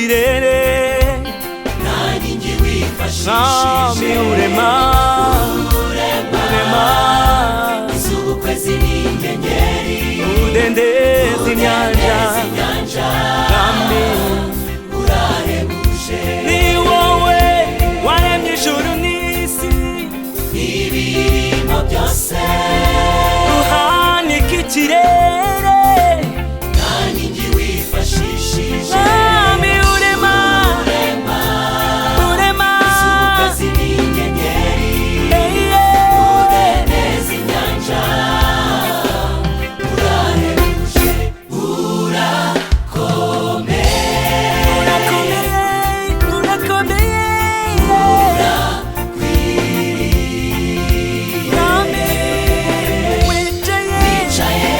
ikirere, Nta nkingi wifashishije. Mwami urema, urema Izuba, ukwezi n'inyenyeri, udendeza inyanja, udendeza inyanja, Mwami urahebuje. Ni wowe waremye ijuru n'isi, N'ibirimo byose, uhanika ikirere, Nta nkingi wifashishije. Mwami urema, Urema urema, izuba, ukwezi n'inyenyeri, udendeza inyanja, urahebuje, urakomeye, Urakomeye, urakomeye, Mwami wicaye, wicaye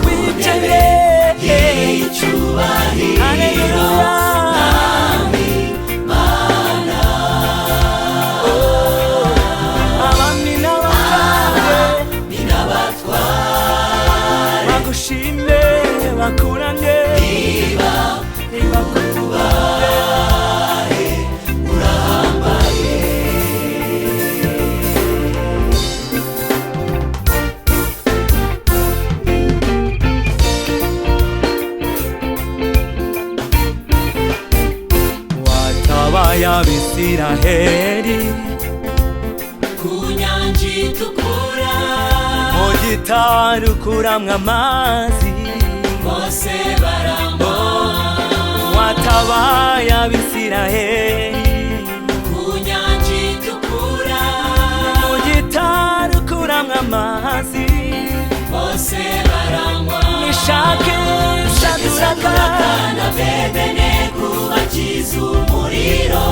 ku wicaye, ntebe y'icyubahiro, Haleluya. Mwami Mana. Abami n'abatware Ni n'abatware bagushime, bakuramye, niba nibakubahe. Urahambaye. Watabaye Abisiraheli Ku nyanja itukura, mu gitari ukuramwo amazi, bose baranywa. Watabaye Abisiraheli Ku nyanja itukura, mu gitari ukuramwo amazi, bose baranywa. Mishake, Shadraka Saduraka na Abedenego bakiza umuriro.